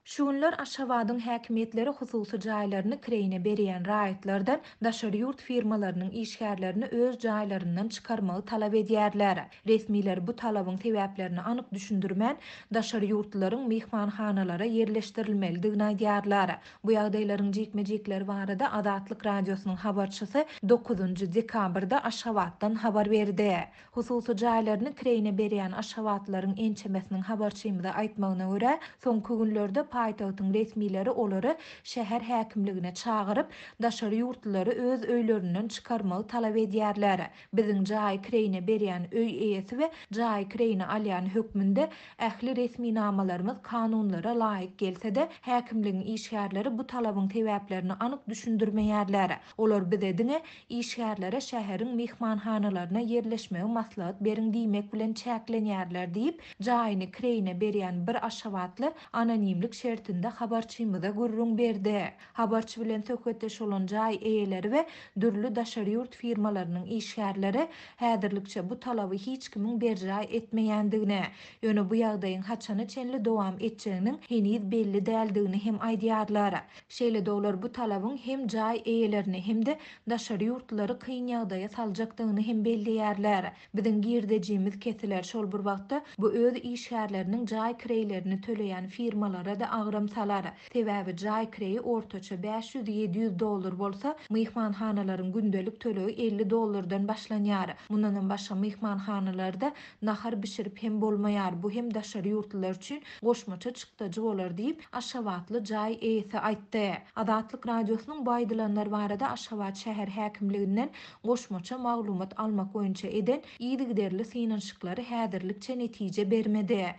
Şu günler Aşgabadyň häkimiýetleri hususy jaýlaryny kireýine berýän raýatlardan daşary ýurt firmalarynyň işgärlerini öz jaýlaryndan çykarmagy talap edýärler. Resmiler bu talabyň sebäplerini anyk düşündirmän, daşary ýurtlularyň myhmanhanalara ýerleşdirilmelidigini aýdýarlar. Bu ýagdaýlaryň jikme-jikleri barada Azatlyk Radiosynyň habarçysy dokuzynjy dekabrda Aşgabatdan habar berdi. Hususy jaýlaryny kireýine berýän aşgabatlylaryň ençemesiniň habarçymyza aýtmagyna görä, soňky günlerde paýtagtyň resmileri olary şäher häkimligine çagyryp, daşary ýurtlulary öz öýlerinden çykarmagy talap edýärler. Biziň jaýy kireýine berýän öý eýesi we jaýy kireýine alýan hökmünde ähli resminamalarymyz kanunlara laýyk gelse-de, häkimligiň işgärleri bu talabyň sebäplerini anyk düşündirmeýärler. Olar bize diňe Işgärlere şäheriň myhmanhanalaryna ýerleşmegi maslahat beriň diýmek bilen çäklenýärler diýip, jaýyny kireýine berýän bir aşgabatly anonimlik şertinde habarçymyza gürrüň berdi. Habarçy bilen söhbetdeş bolan jaý eýeleri we dürli daşary ýurt firmalarynyň işgärleri häzirlikçe bu talaby hiç kimiň berjaý etmeýändigini, ýöne bu ýagdaýyň haçana çenli dowam etjeginiň heniz belli däldigini hem aýdýarlar. Şeýle-de olar bu talabyň hem jaý eýelerini, hem-de daşary ýurtlulary kyn ýagdaýa saljakdygyny hem belleýärler. Biziň girdejimiz kesiler, şol bir wagtda bu öz işgärleriniň jaý kireýlerini töleýän firmalara-da agram salar. Sebäbi jaý kireýi ortaça 500-700 dollar bolsa, myhmanhanalaryň gündelik tölegi 50 dollardan başlanýar. Mundanam başga myhmanhanalarda nahar bişirip hem bolmaýar, bu hem daşary ýurtlular üçin goşmaça çykdajy bolar diýip, aşgabatly jaý eýesi aýtdy. Azatlyk Radiosynyň bu aýdylanlar barada Aşgabat şäher häkimliginden goşmaça maglumat almak boýunça eden yzygiderli synanyşyklary häzirlikçe netije bermedi.